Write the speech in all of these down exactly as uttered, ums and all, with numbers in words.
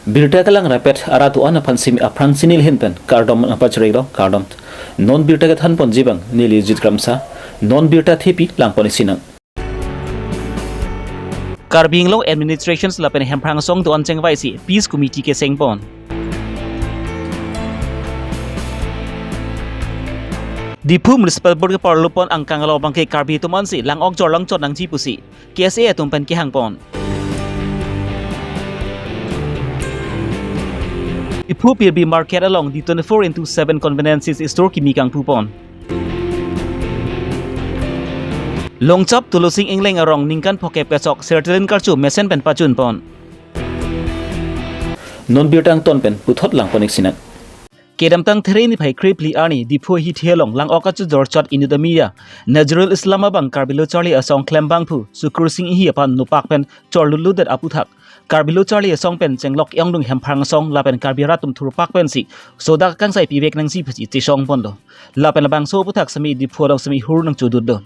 Birta kelang rapet arat do-an aphan simi aphrang chinil hin pen kardom nangpachari lo, kardom. Non birta kethan ponji abang neli Jit Kramsa, non birta thepi lang pon isi nang. Karbi Anglong Administrations lapen Hemprang Asong do-an chengvai si Peace Committee keseng pon. Diphu Municipal Board keparlo pon angkang along abangke Karbi atum ansi lang-ok jor lang chot nangji pusi K S A atum pen kehang pon. Diphu Pirbi Market along D twenty-four into seven convenience store kimi kangpu pon. Longchap Tulusing Ingleng arong ningkan phokep kechok Sertelen karchu mesen pen pajun pon. Non birta angton pen puthot lang pon isi nang. Kedamtang There niphai krephli arni Diphu Hithi along lang-ok kachojor chot inut amiya Nazrul Islam abang Karbi Lo Charli Asong klembangphu Sukur Sing Inghi aphan nopak pen chorlutlut det aputhak Karbi Lo Charli Asong pen chenglok yongdung Hemprang Asong lapen Karbi arat atum thurpak pensi sodak kangsai pivek nangji pusi chesong ponlo. Lapen labangso aputhak simi Diphu along simi hur nangchodut do.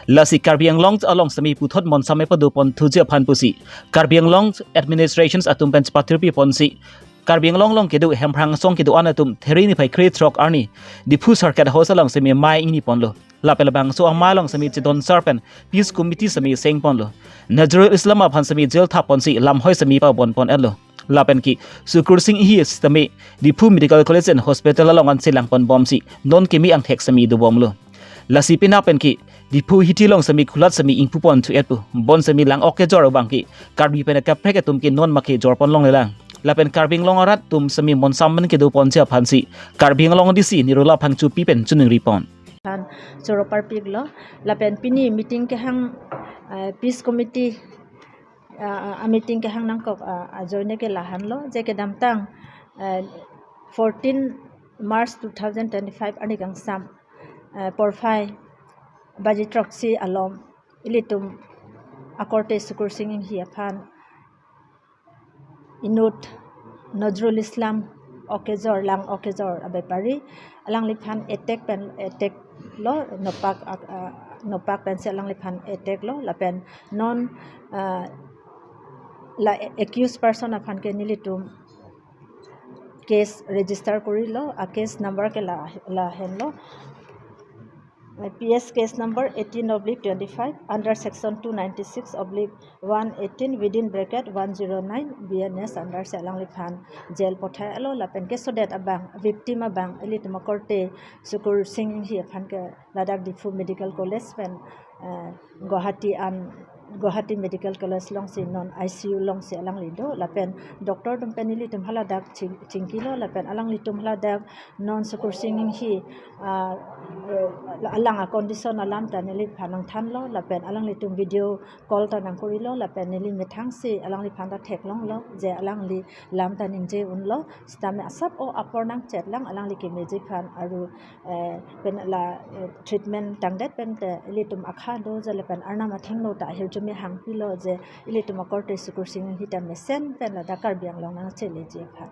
Lasi Karbi Anglong along simi puthot monsam epado pon thuji aphan pusi Karbi Anglong Administrations atum pen chepatirpi ponsi Karbi Anglong along kedo Hemprang Asong kedo-an atum There niphai krethrok arni Diphu Circuit House along simi mei ingni ponlo. Lapen labangso amei along simi chedon sar pen Peace Committee simi seng ponlo. Nazrul Islam aphan simi jail thap ponsi lamhoi simi pabon pon etlo. Lapen ke Sukur Sing Inghi sitame Diphu Medical College and Hospital along ansi lang pon bomsi non kimi angthek simi dobomlo. Lasi penap pen ke Diphu Hithi along simi kulat simi ingpu pon thu etpo. Bon simi lang-ok kejor abangke Karbi pen kaprek atum ke non make jor pon longlelang. Lapen Karbi Anglong arat atum simi monsam pen kedo ponji aphansi Karbi Anglong D C Nirola Phangchopi pen choningri pon. Aphan choro parpiklo, lapen pini meeting kehang, eh, Peace Committee, ah, ah, meeting kehang nangkok, ah, ajoine ke lahenlo, je kedamtang, eh, fourteen March two thousand twenty-five arni kangsam, eh, porphai baji throksi alom ilitum akorte Sukur Sing Inghi aphan inut Nazrul Islam ok kejor, lang-ok kejor abepari, alangliphan attack pen, attack lo, nopak, ah, ah, nopak pensi alangliphan attack lo, lapen non, ah, la accused person aphan ke nelitum case register korilo, a case number ke la, lahenlo. P S case number eighteen oblique twenty-five under section two ninety-six oblique one eighteen within bracket one zero nine B N S under si alangliphan jail pathai lo, lapen kesodet abang victim abang ilitum akorte Sukur Sing Inghi aphan ke ladak Diphu Medical College pen, eh, Guwahati an, Guwahati Medical College alongsi non I C U alongsi alangli do, lapen doctor atum pen nelitum haladak ching-, chingkilo, lapen alanglitum haladak non Sukur Sing Inghi, ah, eh, alang a condition alam ta neliphan nangthanlo, lapen alanglitum video call ta nangkorilo, lapen neli methangsi alangliphan ta theklonglo je alangli lam ta ningje unlo, sitame asap o apor nangchetlang alangli kemeji aphan, aru, eh, pen la, eh, treatment tangdet pen te ilitum akha do je lapen Arnam athengno ta ahirjume hangpilo je ilitum akorte Sukur Sing Inghi ta mesen pen ladak Karbi Anglong nangcheleji aphan.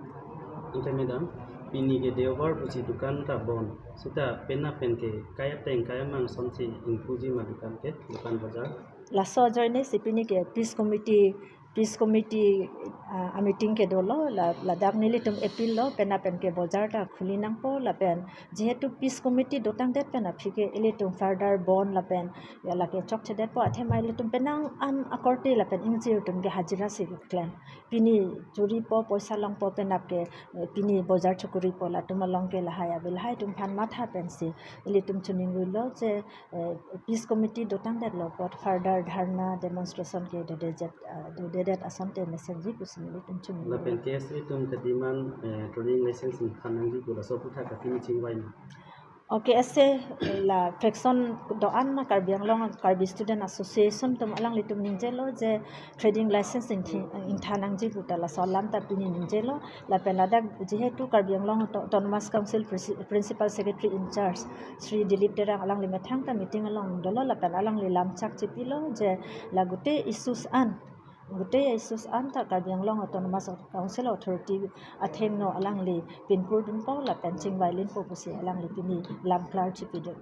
Ante madam, pini ke Deobar pusi dukan ta bon. Seta penap pen ke kai ateng kai amang asonsi ingpuji ma dukan ke, dukan bazar? Laso ajoine si pini ke Peace Committee, Peace Committee, ah, a meeting kedolo, la, ladak nelitum appeal lo, penap pen ke bazar ta khuli nangpo, lapen jehetu Peace Committee dotangdet pen aphi ke ilitum further bon lapen ya lake chokchedetpo, athema ilitum penang an akorte lapen ingjir atum ke hajira si klem. Pini churipo, poisa longpo, penap ke, eh, pini bazar chokoripo, latum along ke lahai ave, lahai atum aphan matha pensi ilitum choningrilo je, eh, Peace Committee dotangdetlo apot further dharna demonstration ke dodedet, ah, dodedet asonte mesenji pusi nelitum choningri. Lapen K S A atum ke demand, eh, trading license ingthan nangji pu laso aputhak ke pini chingvai ma? Okay, K S A la faction do-an ma Karbi Anglong Karbi Student Association atum alanglitum ningjelo je trading license ingthi-, ingthan nangji pu ta laso alam ta pini ningjelo, lapen ladak jehetu Karbi Anglong Auto-, Autonomous Council Presi-, Principal Secretary in Charge Shri Dilip Terang alangli methang ta meeting along dolo, lapen alangli lamchak chipilo je la gute issues an, gute issues an ta Karbi Anglong Autonomous Council Authority athengno alangli pinpurdunpo lapen chingvailinpo pusi alangli pini lam klar chipidun.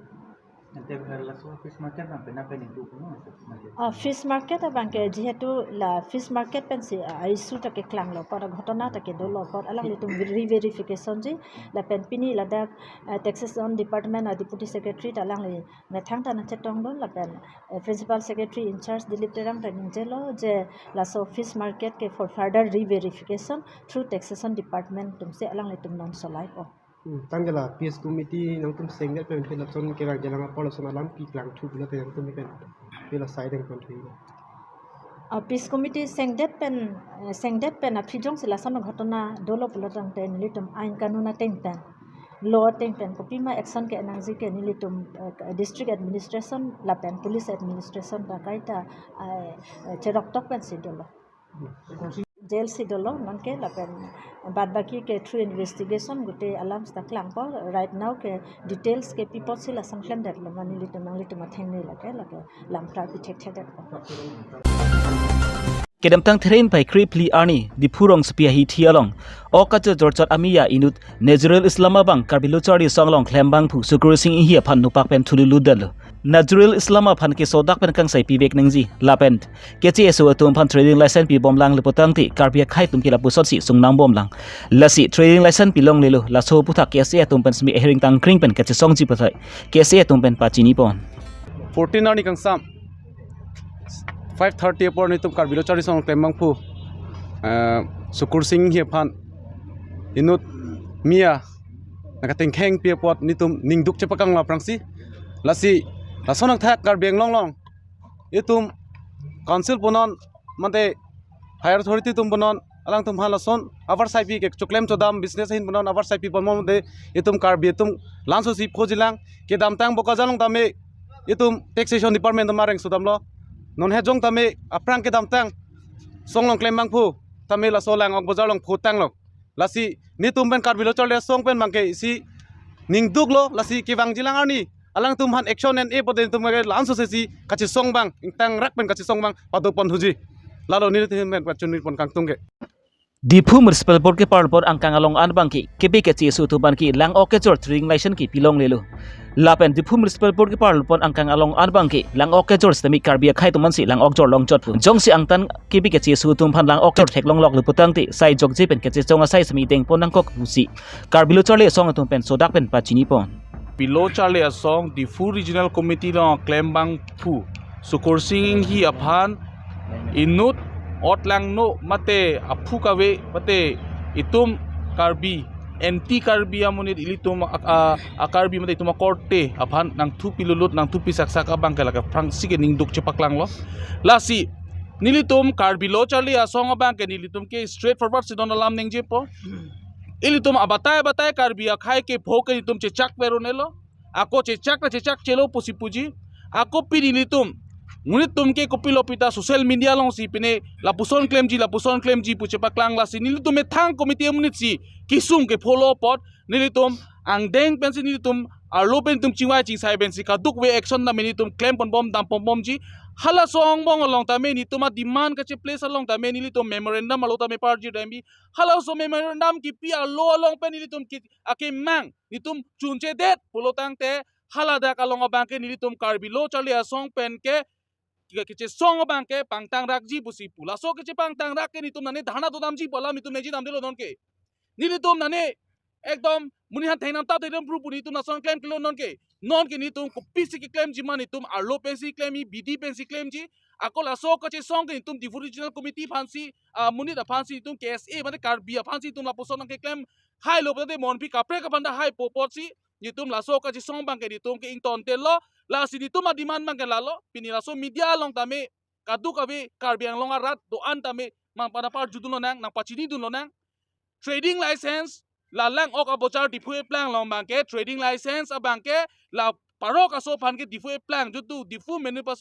Ante laso fish market abang pen pen itu kuno, fish market? Ah, fish market abang ke jihetu la fish market pensi, ah, issue ta keklanglo, pada ghotona ta kedolo, pada alanglitum re-verification ji, lapen pini ladak, ah, taxation department a deputy secretary ta alangli methang ta nangchetongdun, lapen, eh, principal secretary in charge Dilip Terang ta ningjelo je laso fish market ke for further re-verification through taxation department atumsi alanglitum non solaipo. Hmm, tangte la peace committee nangtum sengdet pen phi lason kevangjilang apor lason alam pi klangthu pulote nangtum pen phi la sai deng pen thui. Ah, peace committee sengdet pen, eh, sengdet pen aphi jongsi lason ghotona dolo pulotangte nelitum ain kanun ateng pen, law ateng pen kopima action ke nangji ke nelitum, eh, district administration lapen police administration ta kaita, eh, eh, cherok tok pensi dolo. Jail si dolo nonke, lapen bad baki ke through investigation gute alam seta klangpo. Right now ke details ke pi apotsi lason klemdetlo ma nelitum nanglitum athengno lake, lake lam klar pi thekthedetpo. Kedamtang Theren pai kre phli arni Diphu rongsopi ahithi along ok kachojorchot amei a-inut Nazrul Islam abang Karbi Lo Charli Asong along klembangphu Sukursing Enghi aphan nopak pen thululutdetlo. Nazrul Islam aphan ke sodak pen kangsai pivek nangji lapen KCSO atum aphan trading license pibomlang le pulotangte Karbi akhei atum ke lapuson si sungnangbomlang. Lasi trading license pilonglelo, laso aphuthak KSA atum pen simi hearing tangkring pen kachesongji puthot KSA atum pen pachinipon. Fourteen arni kangsam five thirty apor nelitum Karbi Lo Charli Asong klembangphu, eh, Sukursing Enghi aphan inut mia nangkatengkhengpi apot nelitum ningduk chepaklanglo aphrangsi. Lasi lason angthak Karbi Anglong along itum council punon mate higher authority atum punon alangtum aphan lason avarsai pi ke choklem chodam business ahin punon avarsai pipon mate itum Karbi atum laso si phojilang. Kedamtang Bokajan along tame itum taxation department atum areng sodamlo. Non hejong tame aphrang kedamtang asong along klembangphu tame laso Lang-ok Bazar along photanglo. Lasi nelitum pen Karbi Lo Charli Asong pen abang ke isi ningduklo, lasi kevangjilang arni alangtum aphan action en-e pute nelitum ke laso sesi kachesong abang, ingtangrak pen kachesong abang padopon thuji. Lalo nelitum pen pachunipon kangtung ke. Diphu Municipal Board keparlopon angkang along an abang ke, K B K C S U atum aphan ke Lang-ok kejor trading license ke pilonglelo. Lapen Diphu Municipal Board keparlopon angkang along an abang ke Lang-ok kejor sitame Karbi akhei atum aphansi Lang-ok jorlongjotpo. Jongsi angtan K B K C S U atum aphan Lang-ok kejor theklongloklo pulotangte sai jokje pen kachesong asai simi dengpon nangkok pusi Karbi Lo Charli Asong atum pen sodak pen pachinipon. Karbi Lo Charli Asong Diphu Regional Committee along klembangphu Sukursing Enghi aphan inut otlangno mate aphu kave mate itum Karbi, anti Karbi amonit ilitum a, a, a Karbi mate itum akorte aphan nangthu pilulut nangthu pisaksak abang ke lake aphrangsi ke ningduk chepaklanglo. Lasi nelitum Karbi Lo Charli Asong abang ke nelitum ke straight forward si don alam ningjepo. Ilitum abatai abatai Karbi akhei ke pho ke nelitum chechak verunelo. Ako chechak na chechakchelo pusi puji. Ako pini nelitum, monit atum ke kopilo pita social media alongsi pine lapuson klemji, lapuson klemji pu chepaklanglo. Lasi nelitum methang committee amonit si kesung ke follow apot nelitum angdeng pensi nelitum arlo pen itum chingvai chingsai pensi kadokave action tame nelitum klemponbom damponbomji. Halaso angbong along tame nelitum a-demand kacheplace along tame nelitum memorandum alo tame parjir damji. Halaso memorandum kipi alo along pen nelitum ki, akemang nelitum chunchedet pulotangte haladak along abang ke nelitum Karbi Lo Charli Asong pen ke, ke, kechesong abang ke pangtangrakji pusi pu. Laso kechepangtangrak ke nelitum nane dharna dodamji pu alam nelitum nangji damdelo nonke. Nelitum nane ekdom monit aphan thengnam tap thengnam bru pu nelitum lason klemklo nonke. Nonke nelitum kopisi keklemji ma nelitum arlo pensi klemji, bidi pensi klemji. Ako laso kachesong ke nelitum Diphu Regional Committee aphansi, ah, monit aphansi nelitum K S A mate Karbi aphansi nelitum lapuson nangkeklem hailo pute monpi kaprek aphan ta haipo apotsi nelitum laso kachesong abang ke nelitum ke ingtontelo. Lasi nelitum a-demand abang ke lalo. Pini laso media along tame kadokave Karbi Anglong arat do-an tame nangpanaparjudun lonang, nangpachinidun lonang. Trading license, la Lang-ok abojar Diphu eplang along abang ke trading license abang ke la parok aso aphan ke Diphu eplang, jutu Diphu municipal,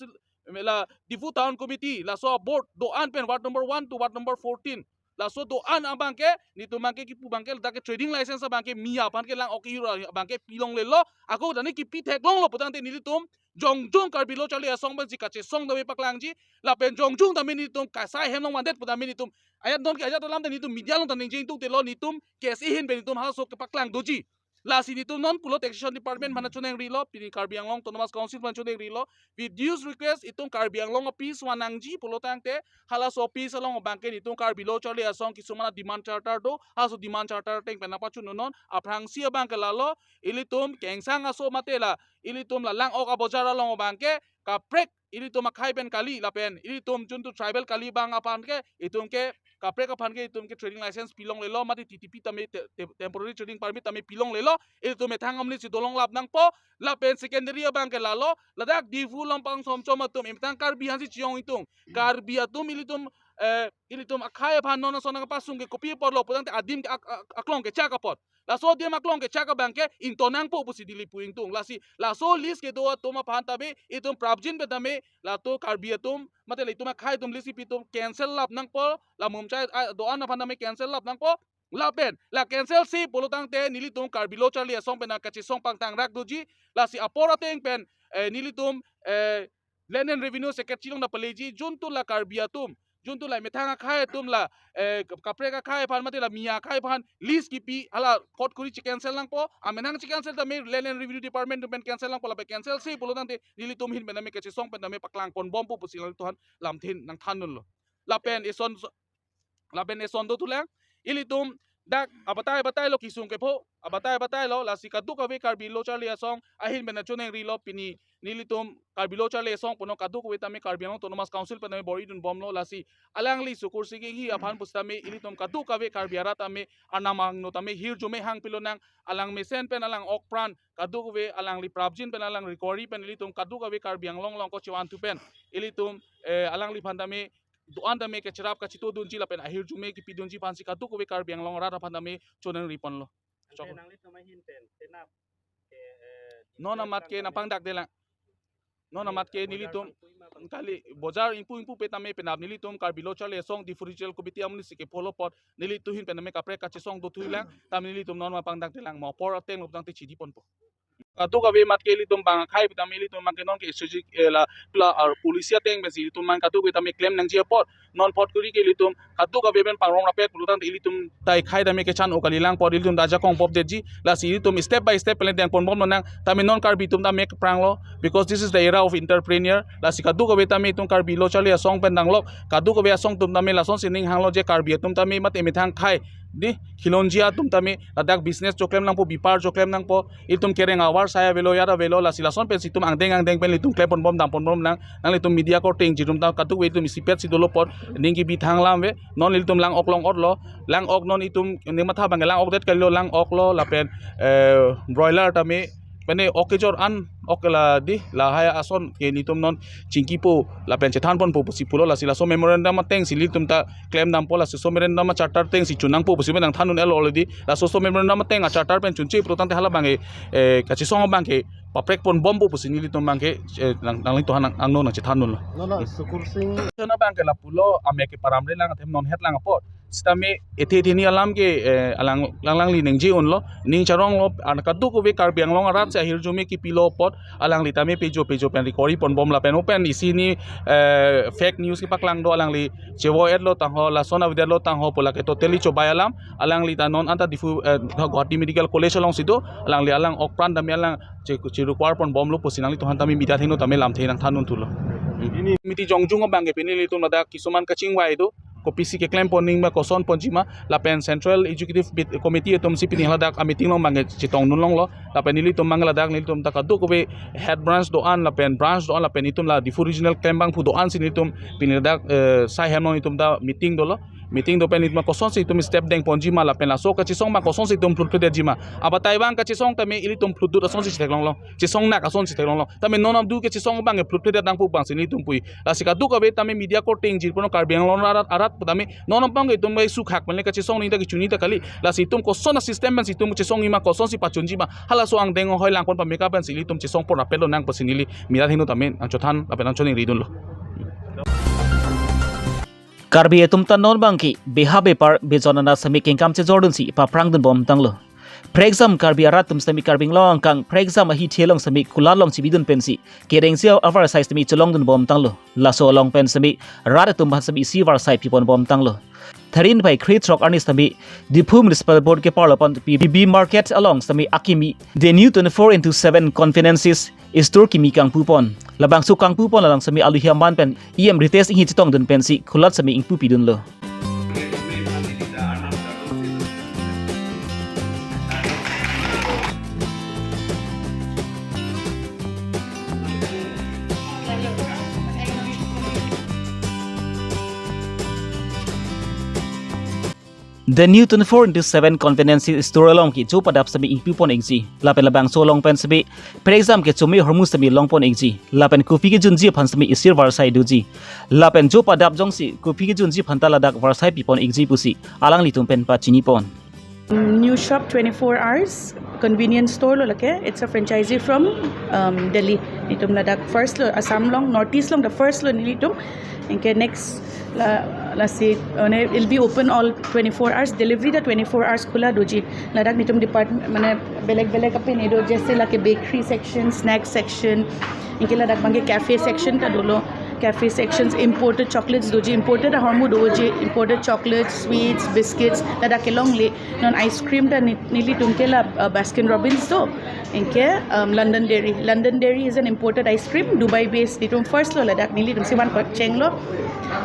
la Diphu Town Committee, laso board do-an pen ward number one to ward number fourteen. Laso do-an abang ke, nelitum abang ke kipu abang ke, ladak ke trading license abang ke mia aphan ke Lang-ok kejor abang ke pilonglelo. Ako tame kipi theklonglo pulotangte nelitum jongjong Karbi Lo Charli Asong pensi kachesong tame paklangji. Lapen jongjong tame nelitum kasai hem along vandet pulotame nelitum ajat nonke ajat alam ta nelitum media along ta ningje ingtungtelo, nelitum K S A ahin pen nelitum halaso kepaklangdoji. Lasi nelitum non pulo Taxation Department aphan choningrilo, pini Karbi Anglong Autonomous Council aphan choningrilo, with dues request, itum Karbi Anglong a-peace van nangji pulo tangte, halaso a-peace along abangke nelitum Karbi Lo Charli Asong kisuman a-demand charter do, halaso demand charter ateng pen nangpachunnon. Aphrangsi abangke lalo, ilitum Kengsang aso mate la, ilitum la Langok abojar along abangke kaprek ilitum akhei pen kali lapen ilitum juntu tribal kali abang aphan ke, itum ke kaprek aphan ke itum ke trading license pilonglelo, mate T T P tame te-, te-, temporary trading permit tame pilonglelo, ilitum methang amonit si dolonglap nangpo. Lapen secondary abangke lalo, ladak Diphu Lampang Somchom atum, emethang Karbi aphansi chiyong itum, Karbi atum ilitum, eh, ilitum akhei aphan non ason nangpasung ke kopi apotlo putangte adim ke ak-, ak-, aklong kechak apot. Laso adim aklong kechak abangke ington nangpo pusi neli pu ingtung. Lasi laso lease kedo atum aphan tame, itum prapjin pen tame, latum Karbi atum, mate la itum akhei atum lease kepi atum cancel lap nangpo, la Mumchai, ah, do-an aphan tame cancel lap nangpo. Lapen la cancel si pulo tangte nelitum Karbi Lo Charli Asong pen nangkachesong pangthang rak doji. Lasi apor ateng pen, eh, nelitum, eh, Land and Revenue Secretary along ta paleji, juntu la Karbi atum, juntu la methang akhei atum la, eh, kaprek akhei aphan mate la Miya akhei aphan lease kepi, hala pot kuri che-cancel nangpo, amenang che-cancel tame Land and Revenue Department atum pen cancel nangpo, lapen cancel si pulo tangte nelitum ahin pen tame kachesong pen tame paklang ponbompo pusi nangtumphan lamthe nangthandunlo. Lapen eson, lapen eson dothulang, ilitum dak abatai abatai lo kisung kepho, abatai abatai lo, lasi kadokave Karbi Lo Charli Asong ahin pen choningrilo, pini nelitum Karbi Lo Charli Asong punon kadokave tame Karbi Anglong Autonomous Council pen tame bor-idunbomlo. Lasi alangli Sukursing Enghi aphan pusitame ilitum kadokave Karbi arat tame arnam angno tame hirjume hangpilonang, alang mesen pen alang okpran kadokave, alangli prapjin pen alang recovery pen ilitum kadokave Karbi Anglong along kochevanthu pen ilitum, eh, alangliphan tame do-an tame kacherap kachetodunji lapen ahirjume kepidunji aphansi kadokave Karbi Anglong arat aphan tame choningriponlo. Ante chok. Nanglitum ahin pen penap ke, eh, non amat ke nangpangdakdelang. Non amat ke nelitum kali bojar ingpu ingpupe tame penap nelitum Karbi Lo Charli Asong Diphu Regional Committee amonit si kepholo apot nelitum ahin pen tame kaprek kachesong dothulang, tame nelitum non nangpangdakdelang, mo apor ateng lo putangte chidiponpo. Kadokave mat ke ilitum bang akhei pu tame ilitum abangke non ke S O G, eh, la, la, ah, policy ateng pensi ilitum abang kadokave tame klem nangji apot, non pot kuri ke ilitum kadokave pen pangrong rapet pulo tangte ilitum ta akhei tame kechan-o kalilang apot ilitum ta ajakong popdetji. Lasi ilitum step by step pen le dengponbomlonang, tame non Karbi atum tame kepranglo, because this is the era of entrepreneur. Lasi kadokave tame itum Karbi Lo Charli Asong pen danglok, kadokave asong atum tame lasonsi ning hanglo je Karbi atum tame mate methang akhei, di, khilonjia atum tame ladak business choklem nangpo, bepar choklem nangpo, itum kereng avar sai avelo, yar avelo, lasi lason pensi itum angdeng angdeng pen itum klemponbom damponbomnang. Nanglitum media korte ingjir atum ta kadokave itum isipet si dolo apot ning kebi thang alam ave. Non ilitum Langok along otlo, Langok non itum nematha abang Langok det kalilo, Langok lo lapen, eh, broiler tame, mane ok kejor an, ok la di, lahai ason ke nelitum non chingkipo lapen chethanponpo pusi pulo. Lasi laso memorandum atengsi ilitum ta klemdampo, lasi laso memorandum a-charter atengsi chun nangpo pusi pen nangthandun-etlo already. Laso laso memorandum ateng a-charter pen chunche pulo tangte hala abangke, eh, kachesong abangke paprekponbompo pusi nelitum abangke, eh, nang, nanglitumphan nang, angno nangchethandunlo. Non, non, Sukursing. Chona abangke lapulo, amek ke paramrelang, athe non hetlang apot. Sitame ethe ethe ni alam ke, eh, alang, lang, alangli ningje-unlo, ning charonglo, an kadokave Karbi Anglong arat si ahirjume kepilo apot, alangli tame pejo pejo pen recovery ponbom lapen open isi ni, eh, fake news kepaklang do, alangli chevo-etlo tangho, lason avedetlo tangho pu lake totally chobai alam. Alangli ta non anta Diphu, eh, Guwahati Medical College alongsi do, alangli alang okpran tame alang che, che-recover ponbomlo pusi nanglitumphan tame media athengno tame lamthe nangthandun thulo. Hmm. Committee jongjung abangke pini ilitum ladak kisuman kachingvai do, kopisi keklempon nangma, kosonponjima, lapen Central Executive Bit-, Committee atumsi pini ladak a-meeting along abangke chetongnunlonglo, lapen ilitum abangke ladak nelitum ta kadokave head branch do-an lapen branch do-an lapen itum la Diphu Regional klembangphu do-ansi nelitum pini ladak, eh, saihem along itum ta meeting dolo. Meeting do pen itum kosonsi itum step dengponjima lapen laso kachesong abang kosonsi itum phlutphledetjima. Abatai abang kachesong tame ilitum phlutdut asonsi chetheklonglo. Chesong nak asonsi theklonglo. Tame non abdu kachesong abangke phlutphledet nangpo abangsi nelitum pu. Lasi kadokave tame media korte ingjir punon Karbi Anglong arat, arat tame non abangke itum bai sukhak pen le kachesong ning ta kecho ning ta kali. Lasi itum koson a-system pensi itum chesongjima, kosonsi pachunjima, halaso angdeng ahoi langpon pameka pensi ilitum chesongpon rapellonang pusi neli media athengno tame nangchothan lapen nangchoningridunlo. Karbi atum ta non abangke beha bepar bejon ana semi kengkam chejordunsi paphrangdunbomtanglo. Prekjam Karbi arat atum sitame Karbi Anglong angkang prekjam ahithi along sitame kulat along chibidun pensi kerengsi avarsai sitame cholongdun bom tanglo. Laso along pen sitame rat atum aphan sitame isi varsai pipon bom tanglo. Tharin pai kre throk arni sitame Diphu Municipal Board keparlo pen P B market along sitame akimi The New twenty-four into seven conveniences store kimi kangpupon. Labangso kangpupon along sitame aluhi aman pen E M Ritesh Enghi chetongdun pensi kulat sitame ingpupidunlo. The New twenty-four into seven convenience store along kecho padap sitame ingpupon ikji. Lapen labangso along pen sitame prekjam kechome ahormu sitame longpon ikji. Lapen kopi kejunji aphan sitame isi varsai doji. Lapen cho padap jongsi kopi kejunji aphan ta ladak varsai pipon ikji pusi alanglitum pen pachinipon. New shop twenty-four hours convenience store lo lake. It's a franchisee from um, Delhi. Netum ladak first lo, Assam along, Northeast along the first lo nelitum. Anke next la lasi mane it'll be open all twenty-four hours, delivery ta twenty-four hours khula doji. Ladak netum department mane belek belek apin do, jaise lake bakery section, snack section, anke ladak abangke cafe section ta dolo. Cafe sections, imported chocolates doji, imported ahormu doji, imported chocolates, sweets, biscuits, ladak kelongle. Non ice cream ta ni- nelitum ke la uh, Baskin Robbins do. Anke um, London Dairy. London Dairy is an imported ice cream, Dubai based. Netum first lo ladak, nelitum si vanpachenglo.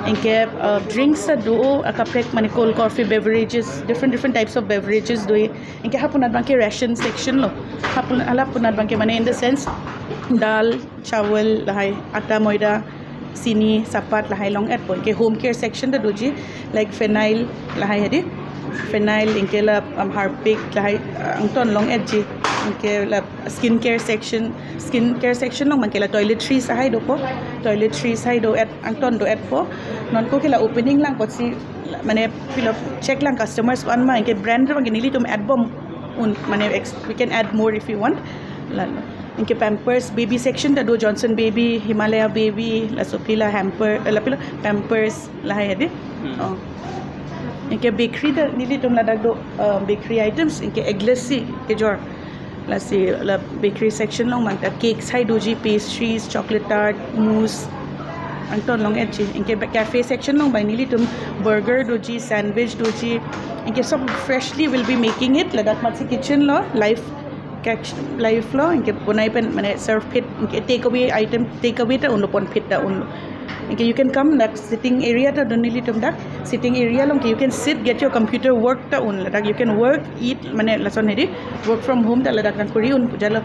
Anke uh, drinks ta do, akaprek mane cold coffee beverages, different different types of beverages do. Anke hapunat abangke ration section lo. Hapun hala hapunat abangke mane in the sense dal, chawal, lahai atta, moida, sini, sapat lahai long-etpo. Anke home care section ta doji, like phenyl lahai hadi. Phenyl anke la um, Harpic lahai uh, angton long-etji. Anke la skin care section, skin care section along abangke la toiletries lahai dopo. Toiletries lahai do-et, angton do-etpo. Non ko ke la opening lang apotsi mane pilo check lang customers an ma, anke brand abangke nelitum add bom un mane ex- we can add more if you want. La anke Pampers, baby section ta do, Johnson Baby, Himalaya Baby, laso pila hamper, eh, la pila Pampers lahai hadi. Hmm. Oh. Anke bakery ta nelitum ladak do uh, bakery items, anke eggless si kejor. Lasi la bakery section along abang ta cakes lahai doji, pastries, chocolate tart, mousse, angton long-etji. Anke ba- cafe section along abang nelitum burger doji, sandwich doji. Anke sob freshly will be making it. Ladak amatsi kitchen lo, live catch live lo, anke bonai pen mane serve phit, anke take away item, take away ta unlo, pon phit ta unlo. Anke you can come, dak sitting area ta do nelitum dak. Sitting area along ke you can sit, get your computer work ta un ladak. You can work, eat, mane lason hedi, work from home ta ladak nangkuri un pu jalo.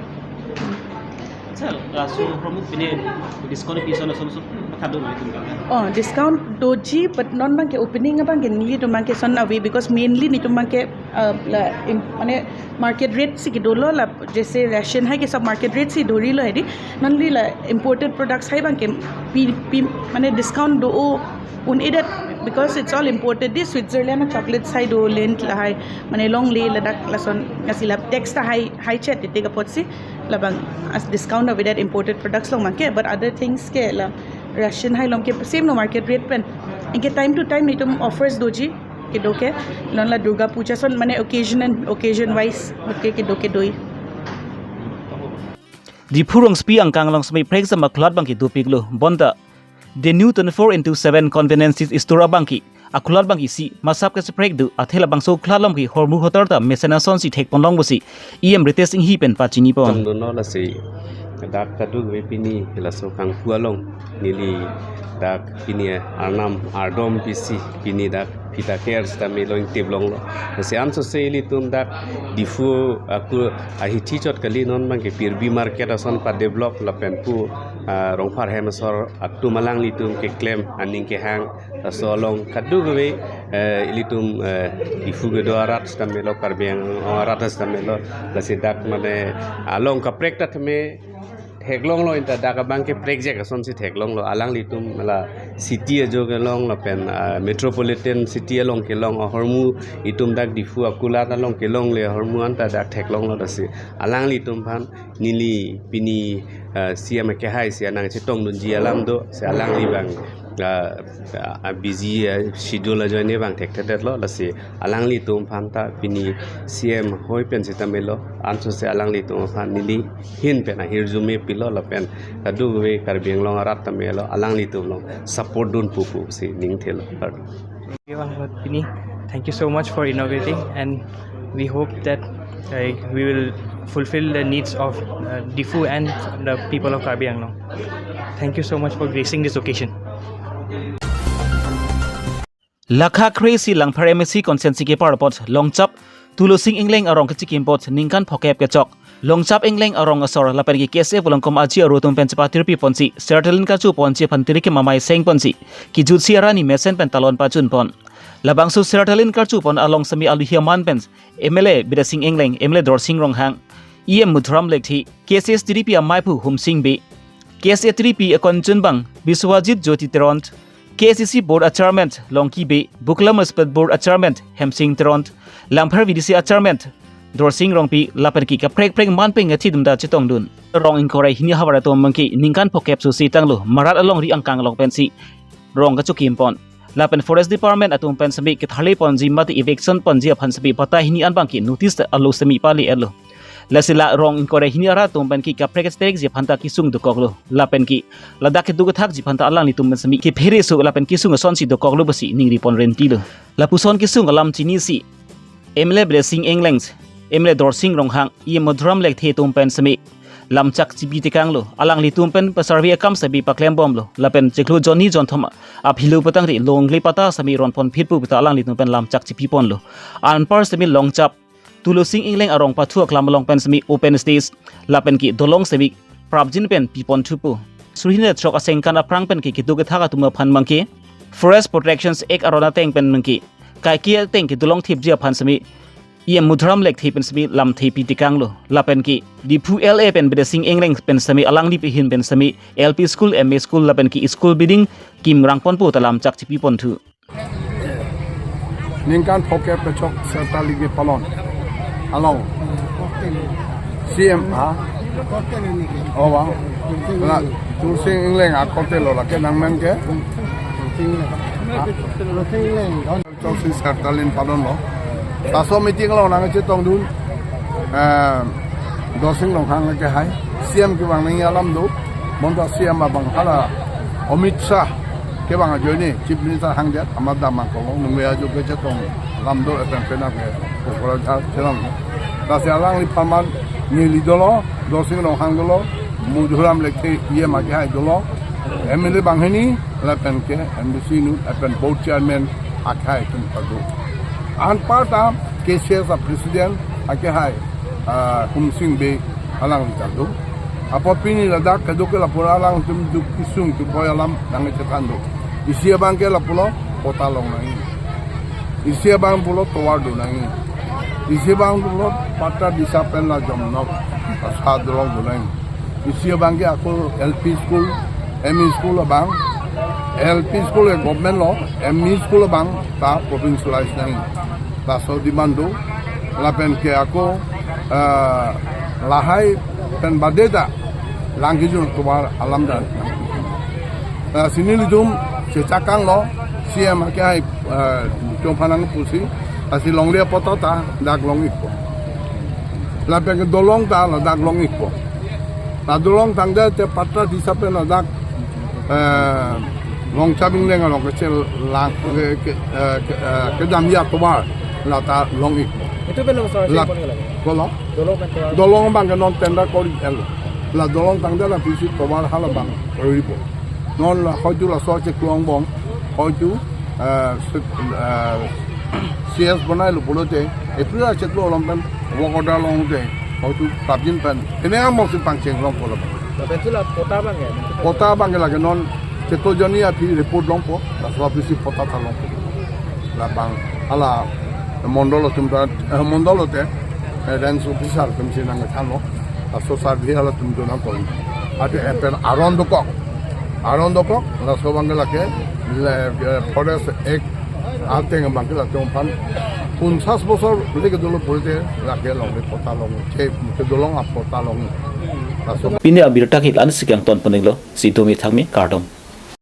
Sir, uh, so from pine discount pi son son so kado nelitum ka. Oh, discount doji, but non abangke opening abangke nelitum abangke son ave, because mainly netum abangke uh, la im- mane market rate si kedolo, la jaise ration lahai ke sob market rate si dhorilo hedi. Nonli la imported products lahai abangke pi pi mane discount do-o un-edet, because it's all imported. Di Switzerland chocolates lahai do, Lindt lahai, mane longle ladak lason, lasi la tax ta high high chet, titi apotsi labang as discount avedet imported products along abangke, but other things ke la ration lahai along ke same lo market rate pen. Anke time to time netum offers doji, kedo ke, non la Durga Puja son mane occasion and occasion wise ke kedo ke doi. Diphu rongsopi angkang along sitame prekjam akulat abangke dopiklo. Bonta The New twenty-four into seven convenience store abangke akulat abangke isi masap ke seprek do, athe labangso akulat along ke hormu hotar ta mesen asonsi thekponlong pusi E M Ritesh Enghi pen pachinipon. Tong dono lasi dak kadokave pini laso kangpu along neli dak pini arnam ardom pisi pini dak phita ker sitame long tip longlo. Lasi ansose ilitum dak Diphu aku ahithi chot kali, non abangke Pirbi market ason pa develop lapen pu ah, Rongphar hem asor atum alanglitum keklem aning kehang. Laso along kadokave eh, ilitum eh, Diphu kedo arat sitame lo, Karbi Anglong arat sitame lo, lasi dak mane along kaprek ta tame theklonglo, anta dak abangke prekjak asonsi theklonglo. Alanglitum la city ajo kelong lapen ah, metropolitan city along kelong ahormu, itum dak Diphu akulat along kelongle ahormu anta dak theklonglo. Lasi alanglitum aphan neli pini ah, C M akehai si anang chetongdunji alam do, si alangli abang ah, ah, busy, ah, schedule ajoine bang thekthedetlo, lasi alanglitum aphan ta pini C M hoi pen sita melo, ansose alanglitum aphan neli ahin pen ahirjume pilo lapen kadokave Karbi Anglong arat ta melo, alanglitum along support dun pu pusi ning thelo. Pini, thank you so much for inaugurating, and we hope that, like, we will fulfill the needs of, uh, Diphu and the people of Karbi Anglong. Thank you so much for gracing this occasion. Lakha kre-isi Langpher M A C constituency kepar apot Longchap Tulosing Engleng arong kechikim apot ningkan phokep kechok. Longchap Engleng arong asor lapen ke K S A Volongkom aji aru atum pen chepatirpi ponsi, sertalin karchu ponji aphan tiri kemamai seng ponsi, kejutsi arani mesen pen talon pachun pon. Labangso sertalin karchu pon along semi aluhi aman pen M L A Bidya Sing Engleng, M L A Dorsing Ronghang, E M Madhuram Lekthe, K S A S T D P amaiphu Humsing Bey, K S A T D P akonchun bang Biswajit Jyoti Teron, K A C C Board a-Chairman Longki Bey, Buklam Respect Board a-Chairman Hemsing Teron, Langpher V D C a-Chairman Dorsing Rongpi lapen ke kaprek prek man pen ngathi dumda chetongdun. Rong ingkoi ra hini ahavar atum abangke ningkan phokep susi tanglo, marat alongri angkang along pensi rong kachikim pon. Lapen Forest Department atum pen semi ketharle ponji mate eviction ponji aphan semi patta hini an abangke notice ta alo semi pale-etlo. Lasi la rong ingkoi ra hini arat atum pen ke kaprek kacheterek ji aphan ta kesung dokoklo. Lapen ke ladak kedo kethak ji aphan ta alanglitum pen semi kephere su lapen kesung asonsi dokoklo pusi ningri pon rentilo. Lapuson kesung alam chinisi M L A Bidya Sing Engleng, M L A Dorsing Ronghang, E M Madhuram Lekthe atum pen semi lamchak chipi tekanglo. Alanglitum pen pa-survey akam semi paklem bomlo. Lapen chiklo jonni jonthom aphilo patangri longle patta semi ron pon phit pu ta alanglitum pen lamchak chipi ponlo. Anpar semi Longchap Tulosing Engleng arong pathu aklam along pen semi open stage lapen ke dolong semi prapjin pen pi pon thupo. Suri hini throk asengkan aphrang pen ke kedo kethak atum aphan abangke Forest Protection Act aron ateng pen abangke kaike ateng ke dolong thipji aphan semi E M Madhuram Lekthe pen semi lamthe pi tekanglo. Lapen ke Diphu L A pen Bidya Sing Engleng pen semi alangli ahin pen semi L P school, M E school lapen ke school building kim rang ponpo ta lamchak chipi ponthu. Ningkan phokep kechok sertalin kepalon along C M, ha? Oh, wow. La Tulosing Engleng akorte lo lake nangmen ke? Ha? Chok si sertalin palonlo. Laso meeting along nangchetongdun, eh, Dorsing Ronghang kehai, C M kevang nangji alam do, bonta C M abang hala Amit Shah kevang ajoine Chief Minister hangdet amat damnang kolo, nungve ajo kechetong alam do, epen penap ke ukora jal chelang. Lasi alangliphan man neli dolo, Dorsing Ronghang dolo, Madhuram Lekthe E M akehai dolo, M L A banghini, lapen ke M D C inut, lapen board chairman akehai atum ta do. Anparta K C S a-president akehai, ah, Humsing Bey alangli ta do. Apot pini ladak kedo ke lapu alanglitum duk kesung tu boy alam nangchethan do. Isi abangke lapulo patta long nangji. Isi abang pulo tovar do nangji. Isi abang pulo patta disa pen la jomnok asa dolong do nangji. Isi abangke ako L P school, M E school abang, L P school ke government lo, M E school abang ta provincialize nangji. Laso demand do, lapen ke ako, eh, lahai pen bade ta lang kejun tovar alam dan. Eh, si nelitum chechakanglo, C M akehai, eh, chongphanang pusi, lasi longle patta ta dak long-ikpo. Lapen ke dolong ta ladak long-ikpo. La dolong tangdet te patta disa pen ladak, eh, Longchap Engleng arong kechelang, ke, ke, eh, ke, eh, kedamji atovar la ta long-ikpo. Itu pen lo, sir, la, sir, pon ke lagi? Kolo? Dolong pen tovar. Dolong abangke non tender kori-etlo. La dolong tangdet la pisi tovar hala abang koripo. Non la hoitu laso chiklo angbong, hoitu, eh, se-, eh, C S bonailo pulote, etu la chiklo along pen work order longte, hoitu prapjin pen, ene angbongsi pangcheng long pulo. Lapen si la patta abangke? Patta abangke lake non chiklo jonni aphi report longpo, laso aphisi patta ta longpo. Labang hala mondol atum ta, eh, mondol lote, eh, range officer atumsi nangthanlo. Laso survey halatum do nangkok. Ate epen aron dokok. Aron dokok, laso abangke lake, le, eh, Forest Act ateng abangke latum aphan ponchas bosor lake dolo pulote lake longle patta long, che, ke dolong apatta long. Laso. Pini abirta ke la-ansi kangton poninglo, si domi thangmi, kardom.